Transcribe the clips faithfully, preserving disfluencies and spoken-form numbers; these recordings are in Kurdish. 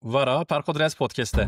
Vara Perxudres Podcast e.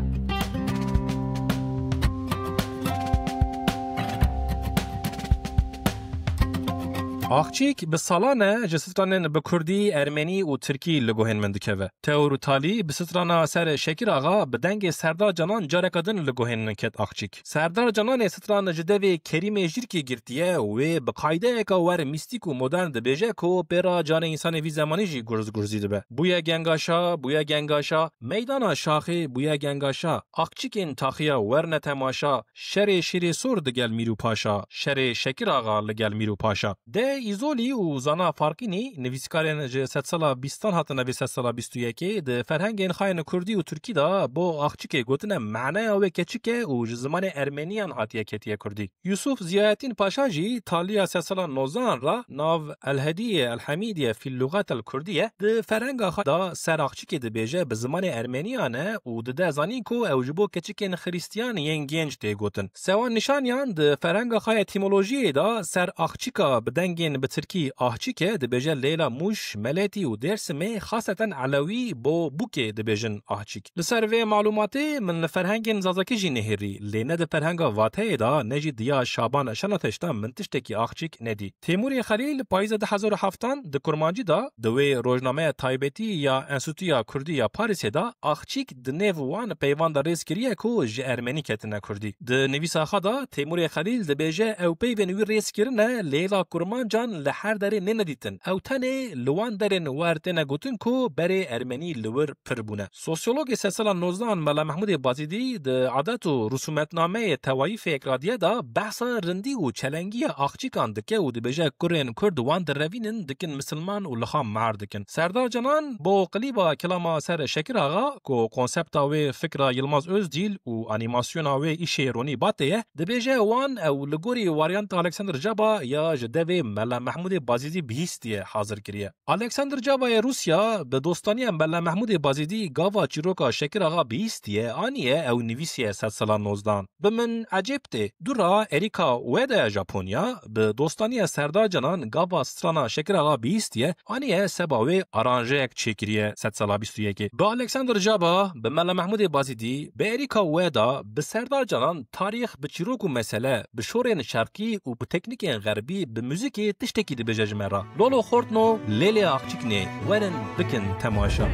Axçîk bi salan e ji stranên bi kurdî, ermenî û tirkî li guhên min dikeve. Tewr û talî bi strana ser Şekîr Axa bi dengê Serdar Canan careke din li guhên min ket Axçîk. Serdar Cananê stran ji devê Kerîmê Jîrkê girtiye û wê bi qaydeyeke wer mîstîk û modern dibêje ku pê re canê însanê vî zemanî jî gurz gurzî dibe. Bûye gengaşa, bûye gengaşa, meydana şaxê bûye gengaşa, axçikên taxiya werne temaşa, şerê şêrê sor digel mîr û paşa, şerê Şekir Axa li gel mîr û paşa. De Îzolî û Zana Farqînî, nivîskarên ji sedsala bîstan hatine vê sedsala bîst û yekê, di ferhengên xayên kurdî û tirkî de bo axçikê gotine maneya wê keçik e û ji zimanê ermeniyan hatiye ketiye kurdî. Yusuf Ziyaettin Paşa jî taliya sedsala nozdehan re nav El-Hedîye El-Hemîdiye fî Lugat El-Kurdiye di ferhenga xwe de ser axçikê dibêje bi zimanê ermeniyan e û dide zanîn ku ew ji bo keçikên xirîstiyan yên gênc tê gotin. Sewan Nişanyan di ferhenga xwe ya etîmolojiyê de ser axçika bi dengên bi tirkî ahçik e dibêje, lê la Mûş, Meletî û Dêrsimê xaseten Elewî bo bûkê dibêjin ahçik. Li ser vê malûmatê min li ferhengên zazakî jî nihêrî, lê ne di ferhenga Vateyê de ne jî di ya Şaban Şenateş de min tiştekî axçik nedî. Têmûrê Xelîl payîza du hezar û heftan di kurmancî de di wê rojnameya taybetî ya Enstîtuya Kurdî ya Parîsê de axçik di nêv wan peyvan de rêz kiriye ku ji ermenî ketine kurdî. Di nivîsa xwe de Têmûrê Xelîl dibêje ew peyvên wî rêz kirine, lê la kurmancan li her derê nêne dîtin. Ew tenê li wan derên wer têne gotin ku berê ermenî li wir pir bûne. Sosyologê sedsala nozdehan Mela Mehmûdê Bazîdî di Adet û Rusûmetnameyê Tewayîfê Yekradiyê de behsa rindî û çelengiya axçikan dike û dibêje kurên kurd wan direvînin, dikin misilman û li xwe mar dikin. Serdar Canan bo klîba kilama ser Şekir Axa ku konsepta wê fikra Yilmaz Özdil û anîmasyona wê îşê Ronî Batê ye, dibêje wan ew li gorî waryanta Alexander Caba ya ji devê Mela Mehmûdê Bazîdî bihîstiye hazir kiriye. Alexander Cabayê Rûsya bi dostaniya Mela Mehmûdê Bazîdî gava çîroka Şekir Axa bihîstiye, aniye ew nivîsiye sedsala nozdehan. Bi min ecêb tê. Dûra Erîka Ueda ya Japonya bi dostaniya Serdar Canan gava strana Şekir Axa bihîstiye, aniye seba wê aranjeyek çêkiriye sedsala bîst û yekê. Bi Alexander Caba, bi Mela Mehmûdê Bazîdî, bi Erîka Ueda, bi Serdar Canan tarîx, bi çîrok û mesele, bi şorên şerqî û bi teknîkên xerbî, bi muzîkê tiştekî dibêje ji me re. Lolo xortno, lêlê axçiknê, werin bikin temaşa.